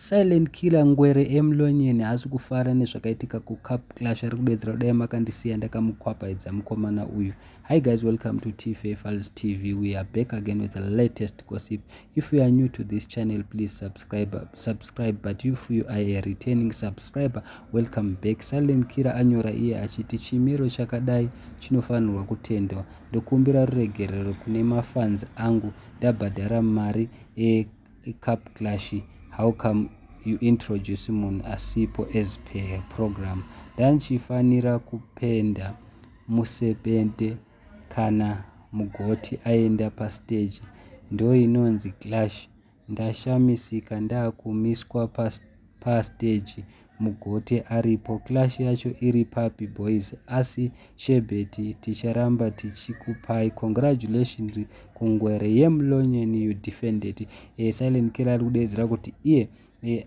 Silent Killer Ngwere Emlonyeni haasi kufara nezvakaitika kuCup Clash, ari kudedzera kudai makandisiya ndakamukwapaidza mukomana uyu. Hi guys, welcome to TFA Files TV. We are back again with the latest gossip. If you are new to this channel, please subscribe, but if you are a returning subscriber, welcome back. Silent Killer anyora iye achiti chimiro chakadai chinofanirwa kutendwa. Ndokumbira ruregerero kune mafans angu, ndabhadhara mari eCup Clash. How come you introduce munhu asipo as per program? Ndanchifanira kupenda musepente kana mugoti aenda pastage, ndoinonzi clash. Ndashamisika ndakumiswa pastage mugoti aripo. Clash yacho iri papi, boys? Asi Shebeti, ticharamba tichikupai congratulations kuNgwere Yemlonyeni, you defended. Silent Killer ari kudedzera kuti iye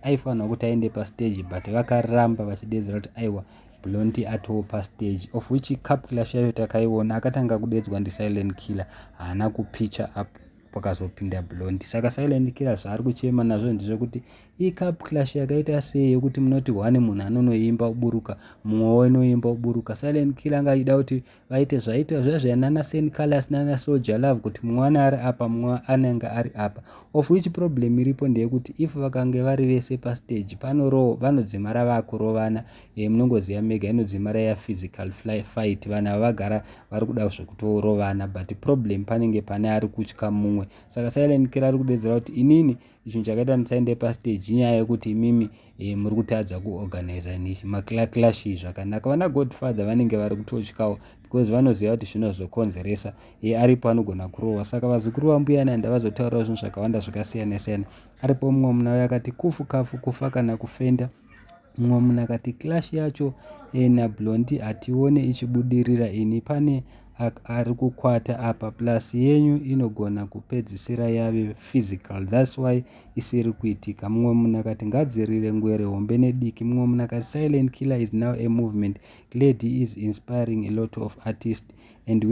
aifanirwa kuti aende pastage, but vakaramba vachidedzera kuti aiwa, Blonde atoo pastage, of which Cup Clash yacho takaiona. Akatanga kudedzwa ndiSilent Killer, haana kupitcha up, pakazopinda Blonde. Saka Silent Killer zvaari kuchema nazvo ndezvekuti iCup Clash yakaita sei yekuti munoti one munhu anonoimba uburuka, mumwe wenoimba uburuka? Silent Killer anga achida kuti vaite zvaita zviya nana Seh Calaz nana Soul Jah Love, kuti mumwe ane ari apa, mumwe anenge ari apa, of which problem iripo ndeyekuti if vakange vari vese pastage, panoro vanodzimara vakurovana. Munongoziva mega inodzimara yaphysical fight. Vanhu ava vagara vari kuda zvekutorovana, but problem panenge pane ari kutya mumwe. Saka Silent Killer ari kudedzera kuti inini chinhu chakaita ndisaende pastage inyaya yekuti imimi muri kutadza kuorganiza maclash zvakanaka. Vana Godfather vanenge vari kutotyawo because vanoziva kuti zvinozokonzeresa aripo anogona kurohwa. Saka vazukuru vambuya Nehanda vazotaurawo zvinhu zvakawanda zvakasiyana siyana. Aripo mumwe muna uyo akati kufu kafu, kufa kana kufenda. Mumwe munhu akati clash yacho naBlonde hatione ichibudirira, ini pane ari kukwata apa, plus yenyu inogona kupedzisira yave physical, that's why isiri kuitika. Mumwe munhu akati ngadzirire ngwere hombe nediki. Mumwe munhu akati Silent Killer is now a movement. Glad he is inspiring a lot of artists and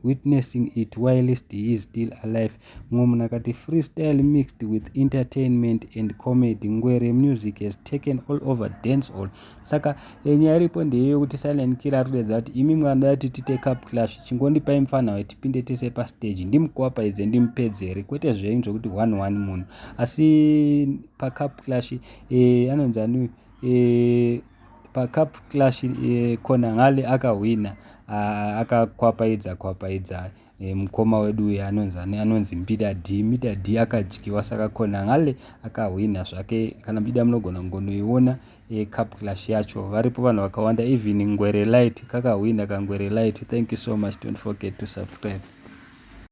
witnessing it whilst he is still alive. Mumwe munhu akati freestyle mixed with entertainment and comedy. Ngwere music has taken all over dance hall. Saka nyaya iripo ndeyekuti Silent Killer ari kuedza kuti imi mwanoda kuti tiite Cup Clash, chingondipai mufana wayo tipinde tese pastage, ndimukuwapaidze, ndimupedzere, kwete zvenyu zvokuti one one munhu. Asi paCup Clash anonzi ani paCup Clash? Khonangale akahwina, akakwapaidza kwapaidza mukoma wedu uyu anonzi ani? Anonzi Mbida D. Mbida D akadyiwa, saka Khonangale akahwina zvake. Kana muchida munogona kungonoiona Cup Clash yacho. Varipo vanhu vakawanda, even Ngwere Light kakahwina, kaNgwere Light. Thank you so much, don't forget to subscribe.